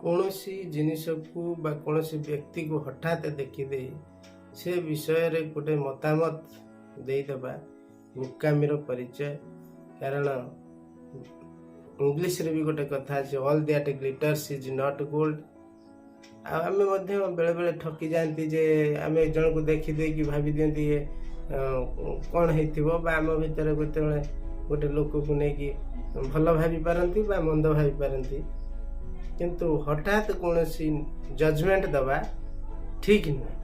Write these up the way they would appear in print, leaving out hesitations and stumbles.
କୌଣସି ଜିନିଷକୁ ବା କୌଣସି ବ୍ୟକ୍ତିକୁ ହଠାତ୍ ଦେଖିଦେଇ ସେ ବିଷୟରେ ଗୋଟେ ମତାମତ ଦେଇଦେବା ମୂକାମିର ପରିଚୟ। କାରଣ ଇଂଲିଶରେ ବି ଗୋଟେ କଥା ଅଛି, "All that glitters is not gold." ଆଉ ଆମେ ମଧ୍ୟ ବେଳେବେଳେ ଠକି ଯାଆନ୍ତି ଯେ ଆମେ ଜଣକୁ ଦେଖିଦେଇକି ଭାବି ଦିଅନ୍ତି ଇଏ କ'ଣ ହେଇଥିବ ବା ଆମ ଭିତରେ କେତେବେଳେ ଗୋଟେ ଲୋକକୁ ନେଇକି ଭଲ ଭାବି ପାରନ୍ତି ବା ମନ୍ଦ ଭାବି ପାରନ୍ତି। କିନ୍ତୁ ହଠାତ୍ କୌଣସି ଜଜମେଣ୍ଟ ଦେବା ଠିକ୍ ନୁହେଁ।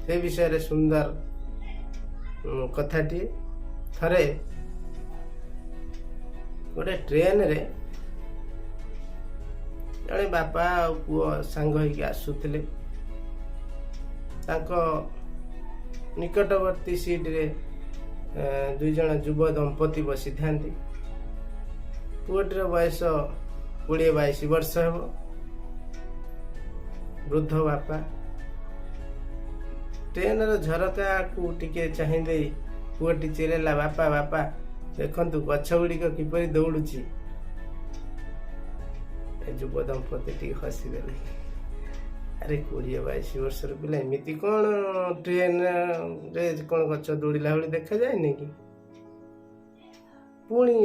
ସେ ବିଷୟରେ ସୁନ୍ଦର କଥାଟିଏ। ଥରେ ଗୋଟେ ଟ୍ରେନରେ ଜଣେ ବାପା ଆଉ ପୁଅ ସାଙ୍ଗ ହେଇକି ଆସୁଥିଲେ। ତାଙ୍କ ନିକଟବର୍ତ୍ତୀ ସିଟ୍ରେ 2 ଜଣ ଯୁବ ଦମ୍ପତି ବସିଥାନ୍ତି। ପୁଅଟିର ବୟସ 20-22 ବର୍ଷ ହେବ। ବୃଦ୍ଧ ବାପା ଟ୍ରେନର ଝରକାକୁ ଟିକେ ଚାହିଁ ଦେଇ ପୁଅଟି ଚିଲେଇଲା, "ବାପା, ବାପା, ଦେଖନ୍ତୁ ଗଛ ଗୁଡ଼ିକ କିପରି ଦୌଡୁଛି।" ଏ ଯୁବ ଦମ୍ପତି ଟିକେ ହସିଦେଲେ। ଆରେ, 20-22 ବର୍ଷର ପିଲା ଏମିତି କ'ଣ ଟ୍ରେନରେ କ'ଣ ଗଛ ଦୌଡ଼ିଲା ଭଳି ଦେଖାଯାଏନି କି? ପୁଣି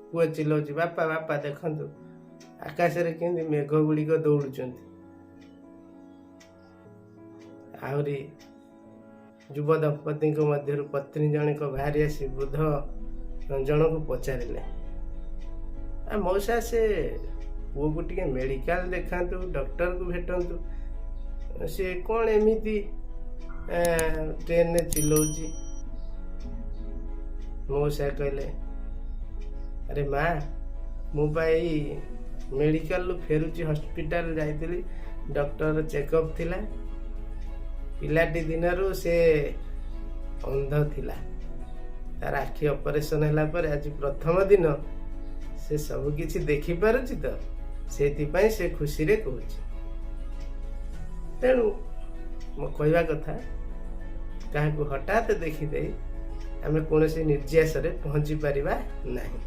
ପୁଅ ଚିଲଉଛି, "ବାପା, ବାପା, ଦେଖନ୍ତୁ ଆକାଶରେ କେମିତି ମେଘ ଗୁଡ଼ିକ ଦୌଡୁଛନ୍ତି।" ଆହୁରି ଯୁବ ଦମ୍ପତିଙ୍କ ମଧ୍ୟରୁ ପତ୍ନୀ ଜଣକ ବାହାରି ଆସି ବୃଦ୍ଧ ଜଣକୁ ପଚାରିଲେ, "ଆ ମଉସା, ସେ ପୁଅକୁ ଟିକେ ମେଡ଼ିକାଲ ଦେଖାନ୍ତୁ, ଡକ୍ଟରକୁ ଭେଟନ୍ତୁ। ସେ କ'ଣ ଏମିତି ଟ୍ରେନରେ ଚିଲଉଛି?" ମଉସା କହିଲେ, "ଆରେ ମା, ମୁଁ ପା ଏଇ ମେଡ଼ିକାଲରୁ ଫେରୁଛି। ହସ୍ପିଟାଲ ଯାଇଥିଲି, ଡକ୍ଟର ଚେକଅପ୍ ଥିଲା। ପିଲାଟି ଦିନରୁ ସେ ଅନ୍ଧ ଥିଲା। ତାର ଆଖି ଅପରେସନ ହେଲା ପରେ ଆଜି ପ୍ରଥମ ଦିନ ସେ ସବୁ କିଛି ଦେଖିପାରୁଛି ତ, ସେଇଥିପାଇଁ ସେ ଖୁସିରେ କହୁଛି।" ତେଣୁ ମୋ କହିବା କଥା, କାହାକୁ ହଠାତ୍ ଦେଖିଦେଇ ଆମେ କୌଣସି ନିର୍ଯ୍ୟାସରେ ପହଞ୍ଚି ପାରିବା ନାହିଁ।